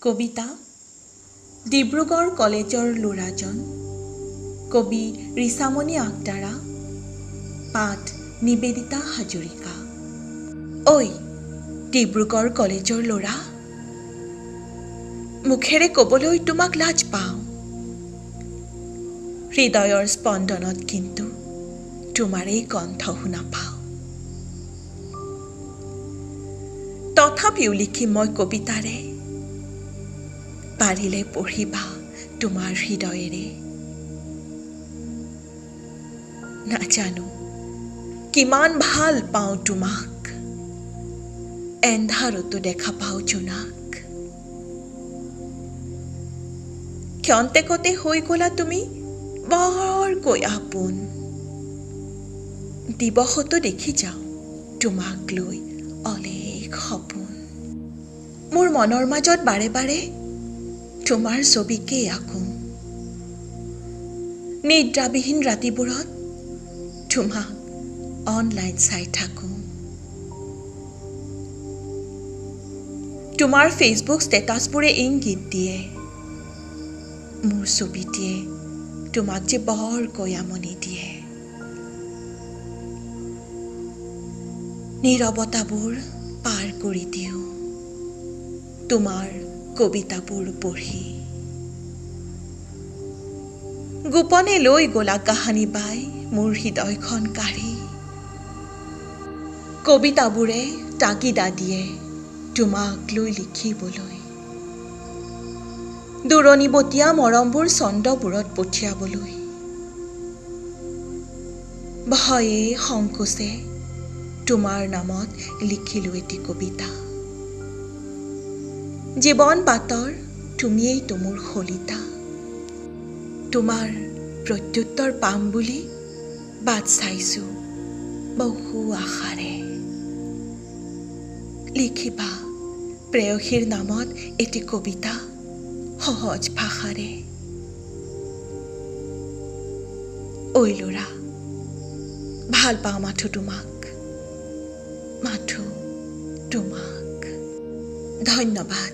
কবিতা ডিব্ৰুগড় কলেজৰ ল'ৰাজন, কবি ৰিচামণি আগতাৰা, পাঠ নিবেদিতা হাজৰিকা। ঐ ডিব্ৰুগড় কলেজৰ ল'ৰা, মুখেৰে ক'বলৈ তোমাক লাজ পাওঁ, হৃদয়ৰ স্পন্দনত কিন্তু তোমাৰেই কণ্ঠ শুনা পাওঁ। তথাপিও লিখিম মই কবিতাৰে, পাৰিলে পঢ়িবা তোমাৰ হৃদয়েৰে। নাজানো কিমান ভাল পাওঁ তোমাক, এন্ধাৰতো দেখা পাওঁ জোনাক। ক্ষন্তেকতে হৈ গ'লা তুমি বৰকৈ আপোন, দিৱসতো দেখি যাওঁ তোমাক লৈ অলেখ সপোন। মোৰ মনৰ মাজত বাৰে বাৰে তোমাৰ ছবিকেই আঁকো, নিদ্ৰাবিহীন ৰাতিবোৰত তোমাক অনলাইন চাই থাকোঁ। তোমাৰ ফেচবুক ষ্টেটাছবোৰে ইংগিত দিয়ে, মোৰ ছবিটিয়ে তোমাক যে বৰকৈ আমনি দিয়ে। নীৰৱতাবোৰ পাৰ কৰি দিওঁ তোমাৰ কবিতাবোৰ পঢ়ি। গোপনে লৈ গ'লা কাহানি বাই মোৰ হৃদয়খন কাঢ়ি। কবিতাবোৰে তাগিদা দিয়ে তোমাক লৈ লিখিবলৈ, দূৰণিবটীয়া মৰমবোৰ ছন্দবোৰত পঠিয়াবলৈ। ভয়ে সংকোচে তোমাৰ নামত লিখিলোঁ এটি কবিতা। জীৱন বাটৰ তুমিয়েইতো মোৰ শলিতা। তোমাৰ প্ৰত্যুত্তৰ পাম বুলি বাট চাইছোঁ বহু আশাৰে। লিখিবা প্ৰেয়সীৰ নামত এটি কবিতা সহজ ভাষাৰে। ঐ ল'ৰা, ভাল পাওঁ মাথো তোমাক, মাথো তোমাক। ধন্যবাদ।